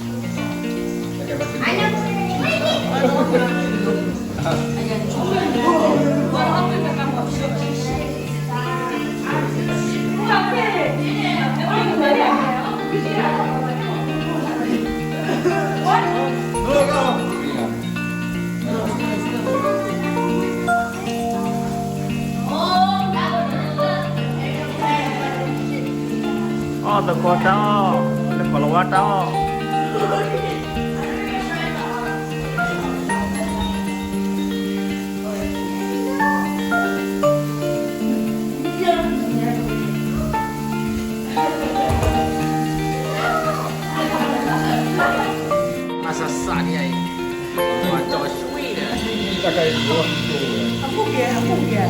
အီၣ်သကိးတၢ်အီၣ်, လၢကီၢ်လီၤဝါတၢ်အီၣ်, မၤစၢ်စၢ်ဒ်အံၤ, မၤကၠီၤဆှံဒီး, အပူၤကဲ, အပူၤကဲ, အပူၤကဲ, အပူၤကဲ,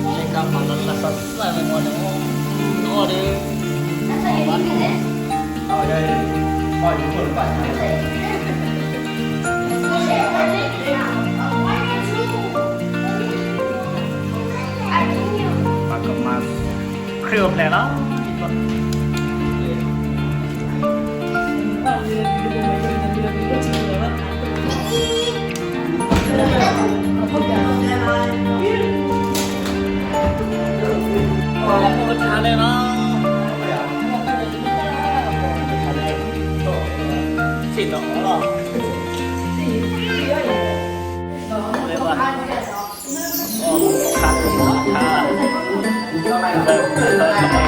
လၢကမၤလၢလၢစၢ်စၢ်လၢမၤန့ၣ်, အီၣ်ဒီး ပကမၤ ခရံာ်အိၣ်ဖျဲၣ်လီၤ.